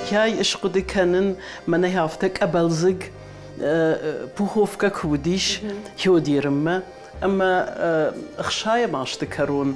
Кӕй ысхъуыды кӕнын, мӕнӕ афтӕ къӕбӕлдзыг пуховкӕ куы уыдис Хеодерынмӕ, ӕмӕ ӕхсайӕм азты кӕрон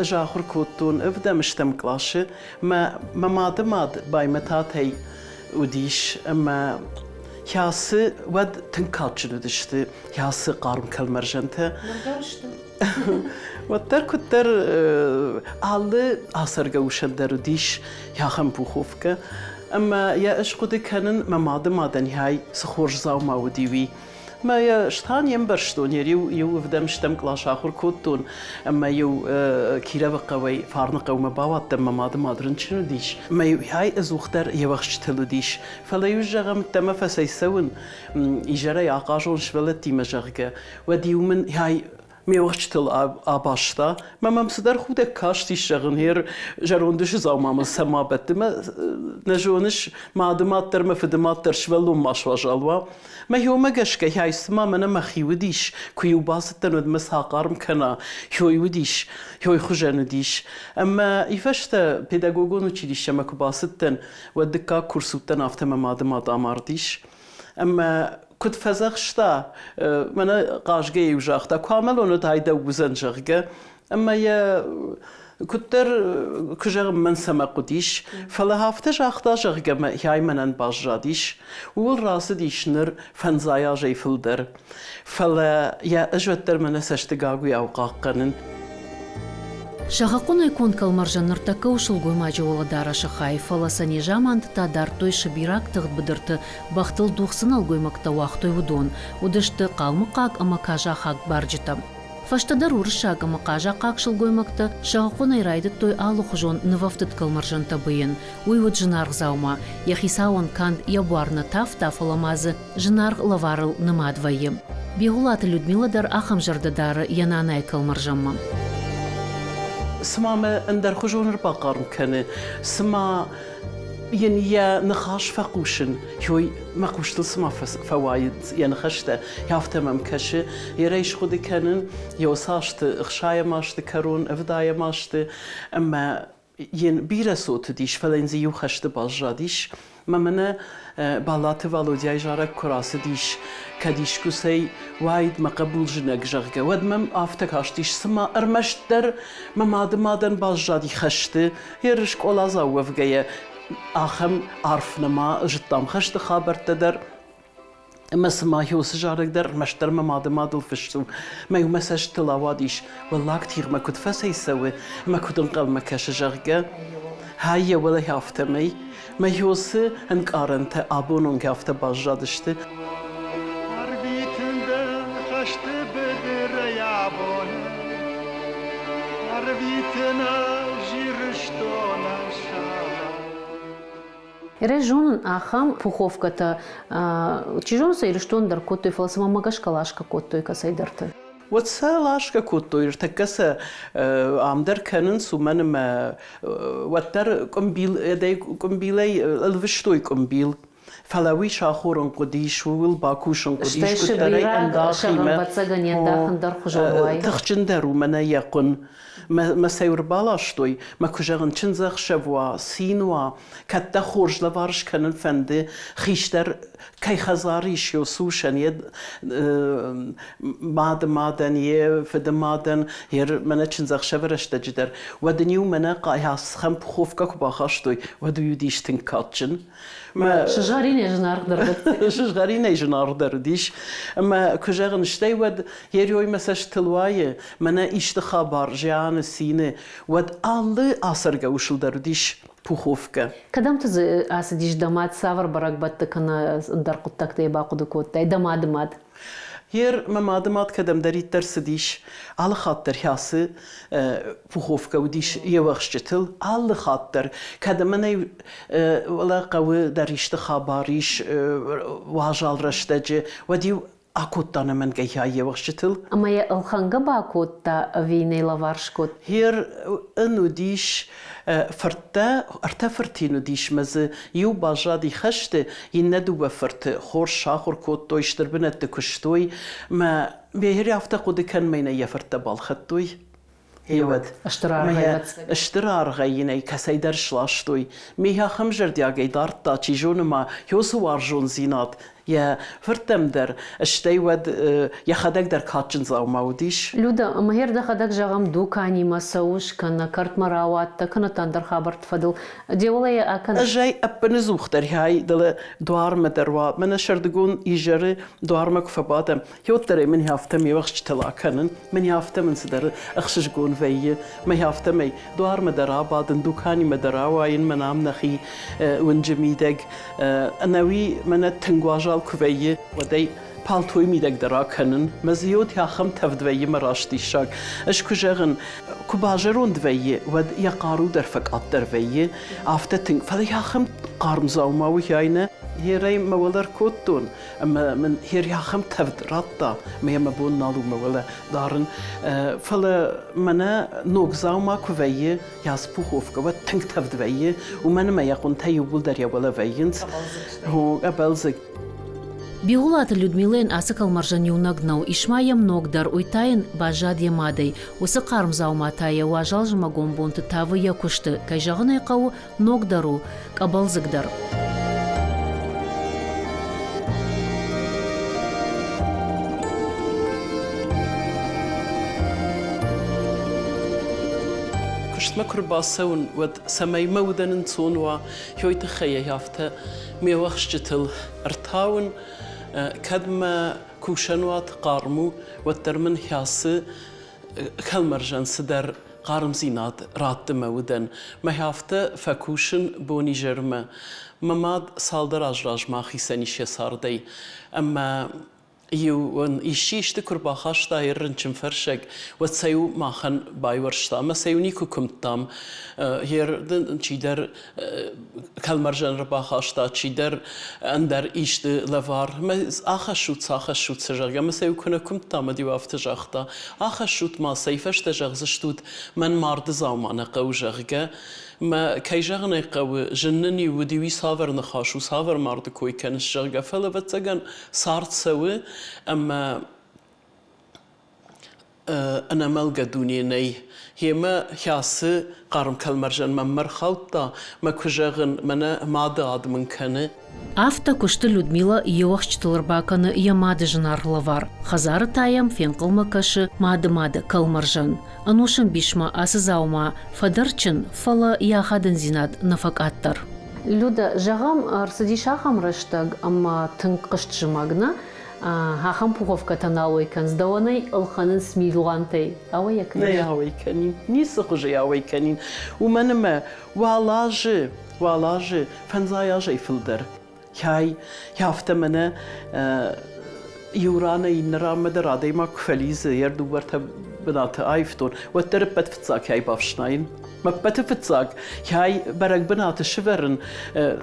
ӕз ахуыр кодтон ӕвдӕм стӕм къласы. Мӕ мӕ мады мад Баймӕтатӕй уыдис ӕмӕ кӕцы уӕд тынг кадджын уыдысты кӕцы хъарм кӕлмӕрзӕнтӕ. Уӕддӕр куыддӕр алы ацӕргӕ усӕн дӕр уыдис ахӕм пуховкӕ. Ӕмӕ йӕ ӕз хъуыды кӕнын, мӕ мады мадӕн хай цы хорз дзаума уыди, уый. Мӕ йӕ стан не мбӕрстон, йӕ риу иу ӕвдӕм стӕм кълас ахуыр кодтон, ӕмӕ-иу Кировы хъӕуӕй Фарны хъӕумӕ бауадтӕн, мӕ мады мад рынчын уыдис. Мӕ-иу хай ӕдзухдӕр йе уӕхсчытыл уыдис. Фӕлӕ-иу зӕгъӕм, ӕддӕмӕ фӕцӕйцӕуын, изӕрӕй ахъазон сывӕллӕттимӕ, зӕгъгӕ, уӕд-иу мын хай ме уӕхсчытыл абаста. Мӕ мӕм цыдӕр худӕг кастис, зӕгъын, гъер зӕронд усы дзаума мыл цӕмӕ бӕтты. Мӕ нӕ зоныс, мады мад дӕр мӕ фыды мад дӕр сывӕллон ма суазал уа. Мӕ хиомӕ гӕсгӕ, хай цыма мӕнӕ мӕхи уыдис, куы-иу бацыдтӕн, уӕд мӕ цы ахъарм кӕна, хой уыдис, хой хуызӕн уыдис. Ӕмӕ и фӕстӕ педагогон училищемӕ куы бацыдтӕн, уӕд дыккаг курс уыдтӕн, афтӕ мӕ мады мад амардис. Ӕмӕ куыд фӕдзӕхста, мӕнӕ хъазгӕ-иу загъта, куы амӕлон, уӕд ай дӕу уыдзӕн, зӕгъгӕ. Ӕмӕ йӕ куыддӕр, куы зӕгъын, мӕн цӕмӕ хъуыдис, фӕлӕ афтӕ загъта, зӕгъгӕ, мӕ хай мӕнӕн баззадис. Ууыл рацыдис ныр фӕндзай азӕй фылдӕр. Фӕлӕ йӕ ӕз уӕддӕр мӕнӕ цӕсты гагуыйау хъахъхъӕнын. Сӕгъӕхъуынӕй конд кӕлмӕрзӕн ныртӕккӕ у сылгоймаджы уӕлӕдарӕсы хай, фӕлӕ сӕ незаманты та дардтой сыбираг тыгъд быдырты бӕхтыл дугъ цы нӕлгоймӕгтӕ уагътой, уыдон. Уыдысты хъалмыхъаг ӕмӕ казахаг барджытӕ. Фӕстӕдӕр уырыссаг ӕмӕ хъазахъаг сылгоймӕгтӕ сӕгъыхъуынӕй райдыдтой алыхуызон нывӕфтыд кӕлмӕрзӕнтӕ быйын. Уый уыд зынаргъ дзаума. Йӕ хицауӕн канд йӕ буар нӕ тавта, фӕлӕ ма дзы зынаргъ лӕварыл нымад вӕййы. Бигъуылаты Людмила дӕр ахӕм зӕрдӕ дары йӕ нанайы кӕлмӕрзӕнмӕ. Цыма мӕ ӕндӕрхуызон ӕрбахъарм кӕны, цыма йын йӕ ныхас фӕхъусын, ой, мӕ хъустыл цыма фӕуайынц йӕ ныхӕстӕ, афтӕ мӕм кӕсы. Ерӕй схъуыды кӕнын, йӕ уыцы азты, ӕхсайӕм азты кӕрон, ӕвдайӕм азты, ӕмӕ йын бирӕ цот уыдис, фӕлӕ йын дзы иу хӕсты баззадис. Мӕ мӕнӕ Баллаты Валодяйы зарӕг куы рацыдис, кӕд искуыцӕй уаид мӕ хъӕбул зынӕг, зӕгъгӕ, уӕд мӕм афтӕ кастис, цыма ӕрмӕстдӕр мӕ мады мадӕн баззади хӕсты, йе скъоладзау уӕвгӕйӕ, ахӕм арф нӕма зыдтам хӕсты хабӕрттӕ дӕр. Ӕмӕ цыма уыцы зарӕг дӕр ӕрмӕстдӕр мӕ мады мадыл фыст у. Мӕ-иу мӕ цӕстытыл ауадис, уӕллаг тигъмӕ куыд фӕцӕйцӕуы ӕмӕ куыд ӕнхъӕлмӕ кӕсы, зӕгъгӕ. Хай йӕ уӕлӕ афтӕмӕй. Мӕ уыцы ӕнкъарӕнтӕ абон онг афтӕ баззадысты. Ӕрвитын дын хӕсты быдырӕй абоны, Ӕрвитын ӕз Ирыстонӕн салам. Ирӕ зонын ахӕм пуховкӕтӕ, чи зоны сӕ Ирыстон дӕр кодтой, фӕлӕ цыма мӕ гӕсгӕ ласгӕ кодтой кӕцӕйдӕрты. Уӕд сӕ ласгӕ кодтой, ӕртӕккӕ сӕ ам дӕр кӕнынц, уымӕн ӕмӕ уӕддӕр къуымбил, къуымбилӕй ӕлвыстой къуымбил. Фӕлӕ уый сахорын хъуыдис, ууыл бакусын хъуыдис, куыддӕр ӕй ӕндахимӕ. Тыхджындӕр у мӕнӕ йӕ хъуын. Мӕ сӕ ӕрбаластой, мӕ куы зӕгъын, чындзӕхсӕв уа, цин уа, кӕд дӕ хорз лӕвар скӕнын фӕнды, хистӕр кӕй хӕдзары ис йӕ сусӕн, йе мады мадӕн, йе фыды мадӕн, йе мӕнӕ чындзӕхсӕвы рӕстӕджы дӕр, уӕд ын-иу мӕнӕ къайасхӕн пуховкӕ куы бахастой, уӕд уый уыдис тынг кадджын. Сызгъӕринӕй зынаргъдӕр Сызгъӕринӕй зынаргъдӕр уыдис. Ӕмӕ куы зӕгъын, стӕй уӕд Ерёй мӕ цӕстытыл уайы, мӕнӕ исты хабар, зианы, цины, уӕд алы ацӕргӕ усыл дӕр уыдис пуховкӕ. Кӕдӕмты дзы ацыдис дӕ мад, цавӕр бӕрӕгбӕтты кӕнӕ ӕндӕр хъуыддӕгты йӕ бахъуыды кодтай, дӕ мады мад? Ер мӕ мады мад кӕдӕмдӕриддӕр цыдис, алы хатт дӕр хӕцы пуховкӕ уыдис йе уӕхсчытыл, алы хатт дӕр. Кӕд ӕмӕ нӕ уӕлӕ хъӕуы дӕр исты хабар ис уазал рӕстӕджы, уӕд-иу акодта ӕнӕмӕнгӕй йе уӕхсчытыл. Ӕмӕ йӕ ӕлхӕнгӕ бакодта ӕви нӕ лӕвар скодта? Гьер ын уыдис фырттӕ, ӕртӕ фырты йын уыдис мӕ дзы иу баззади хӕсты, иннӕ дыууӕ фырты хорз сахуыр кодтой, стыр бынӕтты куыстой. Мӕ Мегьер афтӕ хъуыды кӕн, мӕнӕ йӕ фырттӕ балхӕдтой. Гъеуӕд. Стыр аргъӕй, ӕвӕццӕгӕн. Стыр аргъӕй йын ӕй кӕцӕйдӕр сластой. Ме ахӕм зӕрдиагӕй дардта, чи зоны ма, уыцы уарзондзинад йӕ фырттӕм дӕр, стӕй уӕд йӕхӕдӕг дӕр кадджын дзаума уыдис. Люда, мӕхер дӕхӕдӕг зӕгъӕм, дуканимӕ цӕуыс, кӕнӕ кӕртмӕ рауадтӕ, кӕнӕ та ӕндӕр хабӕртты фӕдыл. Деуылӕй йӕ акӕн. Ӕз ӕй ӕппыныдзухдӕр хай дӕлӕ дуармӕ дӕр уа, мӕнӕ сӕрдыгон изӕры дуармӕ куы фӕбадӕм, уӕддӕр ӕй мын афтӕ ме уӕхсчытыл акӕнын, мын афтӕ мын цыдӕр ӕхсызгон вӕййы, мӕ афтӕмӕй дуармӕ дӕр абадын, дуканимӕ дӕр ауайын, мӕн ам нӕхи уынджы мидӕг. Ӕнӕуи мӕнӕ тынг уазал куы вӕййы, уӕд ӕй палтойы мидӕг дӕр акӕнын. Мӕ дзы ахӕм тӕвд вӕййы мӕ раст диссаг. Ӕз куы зӕгъын, куы базӕронд вӕййы, уӕд йӕ хъару дӕр фӕкъаддӕр вӕййы, афтӕ тынг. Фӕлӕ ахӕм хъарм дзаума у нӕ. Ерӕй мӕ уӕлӕ ркодтон, ӕмӕ мын йе ахӕм тӕвд радта, ӕмӕ йӕ мӕ бон нал у мӕ уӕлӕ дарын. Фӕлӕ мӕнӕ ног дзаума куы вӕййы, йас пуховкӕ, уӕд тынг тӕвд вӕййы, уымӕн ӕмӕ йӕ хъуынтӕ иууылдӕр йӕ уӕлӕ вӕййынц. Къӕбӕлдзыг. Бигъуылаты Людмилӕйӕн ацы кӕлмӕрзӕн иунӕг нӕу, ис ма йӕм ног дӕр, уый та йын баззад йӕ мадӕй. Уыцы хъарм дзаума та йӕ уазал зымӕгон бонты тавы йӕ куысты, кӕй зӕгъын ӕй хъӕуы, ногдӕр у, къӕбӕлдзыгдӕр. Куыстмӕ куы рбацӕуын, уӕд цӕмӕй мӕ удӕн ӕнцон уа, уый тыххӕй ӕй афтӕ ме уӕхсчытыл ӕртауын. Кӕд мӕ кусӕнуат хъарм у, уӕддӕр мын хӕцы кӕлмӕрзӕн цыдӕр хъармдзинад ратты мӕ удӕн. Мӕ афтӕ фӕкусын бон-изӕрмӕ. Мӕ мад цалдӕр аз размӕ ахицӕн ис йӕ цардӕй. Ӕмӕ иу ын исчи исты куы рбахаста йӕ рынчынфӕрсӕг, уӕд сӕ-иу махӕн байуӕрста ӕмӕ сӕ-иу никуы куымдтам. Йе чидӕр кӕлмӕрзӕн ӕрбахаста, чидӕр ӕндӕр исты лӕвар. Мӕ ахӕссут сӕ, ахӕссут сӕ, зӕгъгӕ, ӕмӕ сӕ-иу куы нӕ куымдта, ӕмӕ-иу афтӕ загъта: ахӕссут ма, цӕй фӕстӕ зӕгъдзыстут, мӕн марды дзаума нӕ хъӕуы, зӕгъгӕ. Мӕ, кӕй зӕгъын ӕй хъӕуы, зын нын-иу уыди, уый цавӕр ныхас у, цавӕр марды кой кӕныс, зӕгъгӕ, фӕлӕ, ӕвӕццӕгӕн, цард цӕуы ӕмӕ ӕнӕмӕлгӕ дуне нӕй. Гъемӕ хӕцы хъарм кӕлмӕрзӕн мӕнмӕ рхаудта, мӕ куы зӕгъын, мӕнӕ мады ад мын кӕны. Афтӕ куысты Людмила йе уӕхсчытыл ӕрбакӕны йӕ мады зынаргъ лӕвар. Хӕдзары та йӕм фенхъӕлмӕ кӕсы мады мады кӕлмӕрзӕн. Ӕнусы мбисмӕ ацы дзаума фӕдӕрчын, фӕлӕ йӕ ахадындзинад нӕ фӕкъаддӕр. Люда, зӕгъӕм, ӕрцыдис ахӕм рӕстӕг, ӕмӕ тынг хъызт зымӕг, нӕ? Ахӕм пуховкӕтӕ нал уӕй кӕнынц, дӕуӕн ӕй ӕлхӕнынц милуантӕй. Ауӕй кӕнис? Нӕ ауӕй кӕнин, ницы хуызы ауӕй кӕнин, уымӕн ӕмӕ уал азы, уал азы, фӕндзай азӕй фылдӕр. Кӕй, афтӕ мӕнӕ иу ранӕй иннӕ ранмӕ дӕр адӕймаг куы фӕлидзы, йӕ дыууӕртӕ бынаты аивтон, уӕддӕр ӕппӕт фыццаг кӕй бафснайын. Мӕ ӕппӕты фыццаг кӕй бӕрӕг бынаты сывӕрын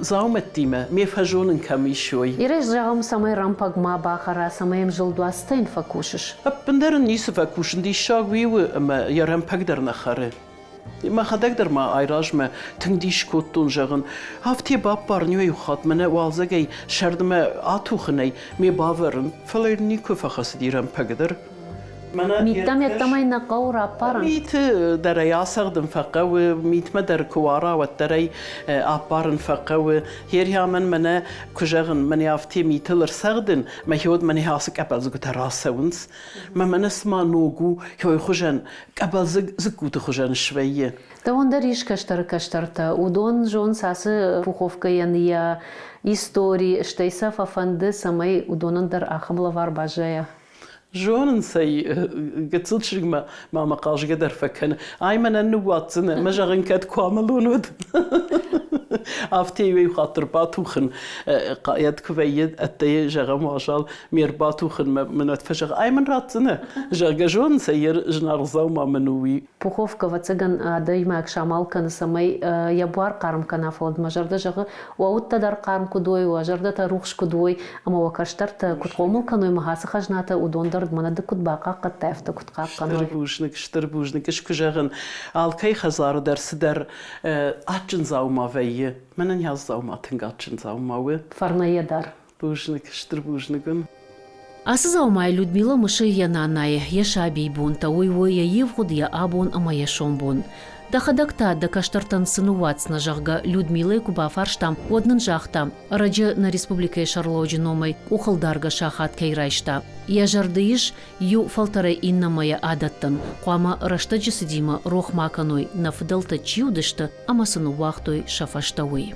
дзаумӕттимӕ, ме фӕзонын кӕм ис, уый. Ирӕ, зӕгъӕм, цӕмӕй рӕмпӕг ма бахӕра, цӕмӕй йӕм зылдуацтӕ йын фӕкусыс? Ӕппындӕр ын ницы фӕкусын, диссаг уый у, ӕмӕ йӕ рӕмпӕг дӕр нӕ хӕры. Мӕхӕдӕг дӕр ма айразмӕ тынг дис кодтон, зӕгъын, афтӕ баппарын иу хатт мӕнӕ уалдзӕгӕй сӕрдмӕ атухынӕй ме бавӕрын, фӕлӕ йын никуы фӕхӕцыди рӕмпӕг дӕр. Миттӕм йеддӕмӕ нӕ хъӕуы раппарын? Миты дӕр ӕй ацӕгъдын фӕхъӕуы, митмӕ дӕр куы уара, уӕддӕр ӕй аппарын фӕхъӕуы. Ерьямӕн мӕнӕ, куы зӕгъын, мӕнӕ афтӕ митыл ӕрцӕгъдын, мӕ уӕд мӕнӕ ацы къӕбӕлдзгуытӕ рацӕуынц. Мӕ мӕнӕ цыма ног у, хёй хуызӕн, къӕбӕлдзыг дзыккуты хуызӕн свӕййы. Дӕуӕн дӕр ис кӕстӕры кӕстӕртӕ. Уыдон зонынц ацы пуховкӕйӕн йӕ истори, стӕй сӕ фӕфӕнды, цӕмӕй уыдонӕн дӕр ахӕм лӕвар баззайа. Зонынц ӕй, гыццыл чызгмӕ ма мӕ хъазгӕ дӕр фӕкӕны. Ай мӕнӕн ныууадздзынӕ, мӕ зӕгъын кӕд куы амӕлон, уӕд. Афтӕ иу хатт ӕрбатухын, йӕд куы вӕййы, ӕддейы зӕгъӕм уазал, ме рбатухынмӕ мын уӕд фӕзӕгъы, ай мын ратдзынӕ, зӕгъгӕ, зонынц ӕй, йӕ зынаргъ дзаума мын у, уый. Пуховка, ӕвӕццӕгӕн, адӕймаг самал кӕны, цӕмӕй йӕ буар хъарм кӕна, фӕлӕ мӕ зӕрдӕ зӕгъы, уӕ удтӕ дӕр хъарм куыд уой, уӕ зӕрдӕтӕ рухс куыд уой, ӕмӕ уӕ кӕстӕртӕ куыд хъомыл кӕной мӕ ацы хӕзнатӕ, уыдон дӕр мӕнӕ ды куыд бахъахъхъӕдтай, афтӕ куыд хъахъхъӕной. Стыр бузныг, стыр бузныг. Ӕз куы зӕгъын, алкӕй хӕдзары дӕр цыдӕр адджын дзаума вӕййы. Мӕнӕн йӕ дзаума тынг адджын дзаума у. Фӕрнӕйӕ дӕр. Бузныг, стыр бузныг ын. Ацы дзаумайы Людмила мысы йӕ нанайы, йӕ сабийы бонтӕ, уый у йӕ ивгъуыд, йӕ абон ӕмӕ йӕ сомбон. Дӕхӕдӕг та дӕ кӕстӕртӕн цы ныууадздзынӕ, зӕгъгӕ, Людмилӕйы куы бафарстам, уӕд нын загъта, ӕрӕджы нӕ республикӕйы сӕргълӕууӕджы номӕй къухылдаргӕ сахат кӕй райста. Йӕ зӕрды ис иу фӕлтӕрӕй иннӕмӕ йӕ адӕттын. Хъуамӕ рӕстӕджы цыдимӕ рох ма кӕной, нӕ фыдӕлтӕ чи уыдысты ӕмӕ цы ныууагътой сӕ фӕстӕ, уый.